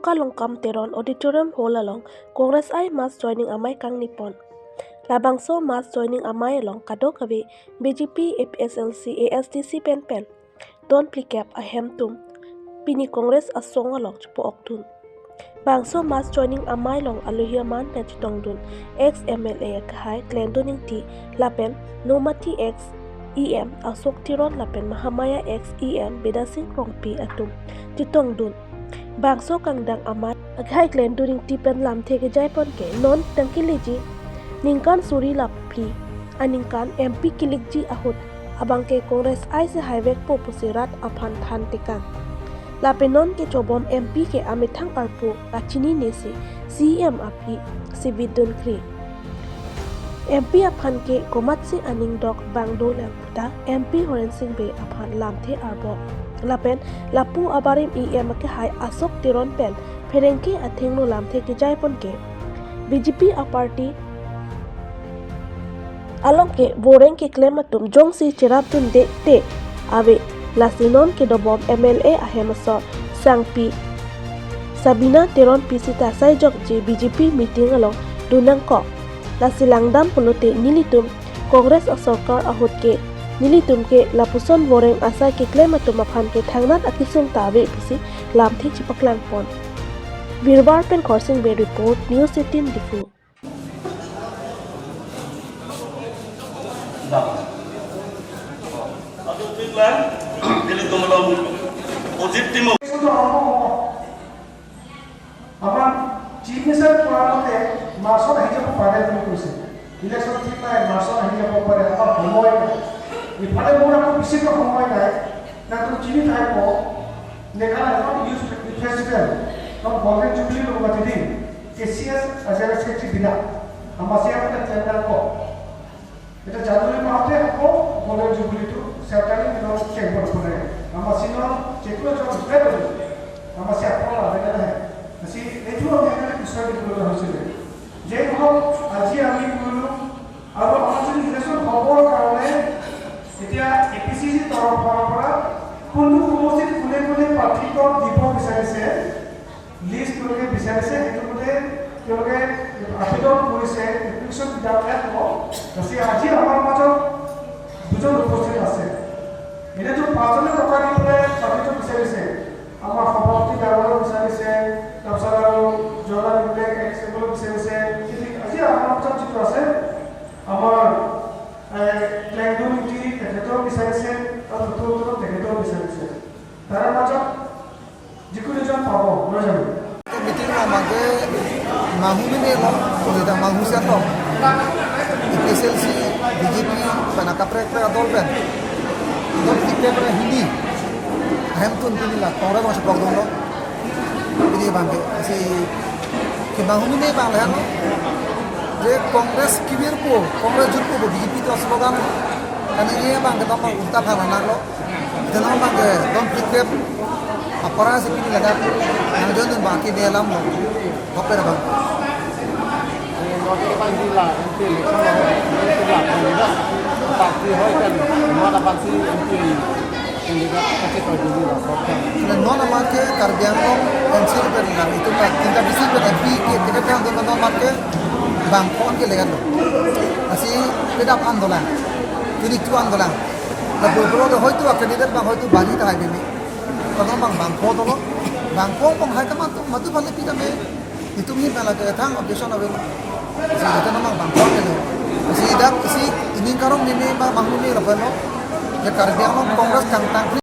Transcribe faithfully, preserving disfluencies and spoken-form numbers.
Kalongkam Teron Auditorium Hall along Congress I mass joining amei kangnipon. Labangso mass joining amei along kadokave B J P, A P H L C, A S D C pen pen don phlikep ahem atum pini Congress asong along chepo-okdun. Bangso mass joining amei along alohi aman pen chetongdun ex M L A akehai Glendon Ingti lapen Nomati ex E M Ashok Teron lapen Mahamaya ex E M Bidya Sing Rongpi atum chetongdun. Bangso kangdang amei akehai Glendon Ingti pen lamthe kejaipon ke non tangkeleji ningkan suri lapu phli aningkan M P kelikji ahut abangke Congress I si haivekpo pusi rat aphan than tekang. Lapen non kechobom M P ke amethang arpu kachinine si C E M aphi sibit dunkri. M P aphan ke komatsi aning dok bang dolang puta M P Horen Sing Bey aphan lamthe arbok. Lapen lapu abarim E M akehai Ashok Teron pen pherangke athengno lamthe kejaipon ke B J P aparty along ke voreng keklem atum jongsi cherapdunde te ave, lasi non kedobom M L A ahem asor sangpi Sabina Teronpi sita saijokji B J P meeting along dun nangkok. Lasi langdam pulote nelitum Congress asorkar ahut ke nelitum ke lapuson voreng asai keklem atum aphan ke thangnat akesung ta ave pusi lamthe chepaklangpon. Birbar pen Khorsing Bey report, News eighteen Diphu. Adu thik lang, nelitum along Ojit Timung. আমাৰ chief minister কোৱা মতে মাৰ্চত আহি যাব পাৰে বুলি কৈছে। ইলেকশ্যন ঠিক নাই, মাৰ্চত আহি যাব পাৰে, আমাৰ সময় নাই। ইফালে মোৰ আকৌ বিশেষ সময় নাই। না তুমি চিনি থাকিব, মেঘালয় এখন ইউথ ফেষ্টিভেল, এখন গল্ডেন জুবলি লগোৱা দিদি, কে চি এছ আজাৰা চেক্ৰেটাৰী বিনা, আমাৰ চিয়াপতে প্লেন এটা জানুৱাৰী মাহতে আকৌ গল্ডেন জুবলিটো ছেপ্টেম্বৰ দিনত শেষ হ'ব পাৰে। আমাৰ চিনৰ যিকোনো এজন উদ্ধাৰ কৰিব, আমাৰ চিয়াপৰ লাগে নাহে। আজি এইটো আমি এটা বিষয় দিবলগীয়া হৈছিলে। যেই হওক, আজি আমি কৰিলোঁ আৰু আমাৰ যদি ইলেকশ্যন হ'বৰ কাৰণে এতিয়া এ পি চি চি তৰফৰ পৰা কোনটো সমষ্টিত কোনে কোনে প্ৰাৰ্থীত্ব দিব বিচাৰিছে, লিষ্ট তেওঁলোকে বিচাৰিছে, সেইটো মতে তেওঁলোকে আবেদন কৰিছে, এপ্লিকেশ্যন ফিল আপ হ'ব। গতিকে আজি আমাৰ মাজত দুজন উপস্থিত আছে। এনেতো পাঁচজনে টকা দি পেলাই চাকৰিটো বিচাৰিছে, আমাৰ সভাপতি ডাঙৰে বিচাৰিছে, তাৰপিছত আৰু জনাৰ বিবেক এক্স সকলে বিচাৰিছে। কিন্তু আজি আমাৰ মাজত যিটো আছে, আমাৰ, এ, ক্লেংডন ইংতি তেখেতেও বিচাৰিছে আৰু নতুন নতুন তেখেতেও বিচাৰিছে। তাৰে মাজত যিকোনো এজন পাব, নহয় জানো? Meeting lo mangke manghu mene lo, kuda manghu siat lo. A P H L C, B J P, pen akaprek prek adol pen. Adol tik prek prek hini. Ahem atum pini la, Congress masih pok dong lo. Pini abangke, si ke manghu mene abang lahan lo. Je Congress kibir po, Congress jut po, B J P to slogan. Karena ini abangke to ulta phana lo. Ita non abangke don phlikep apara si pini ladak nangjoin dun abangke ne alam lo. Kopi abang. Party hoi kan, mana party M P candidate kachetoi dun lo, sokam. Lapen non abangke Karbi Anglong M C L pen lang, itum ta tinta bisi pen M P ke ticket kan dun non abangke bangpon ke lagan lo. Lasi pedap an dolang. Tuni tu an dolang. Lapu pulo do hoitu a candidate abang hoitu bani tahai bini. Kono abang bangpon dolo. Bangpon abang hai kaman tu madu bali pita me. Itum ni pala ke thang objection ave. Si itu abang bangpon dolo. Si dak si ining karong ni ni abang bang ni lapen lo. Ya Karbi Anglong Congress kangtang.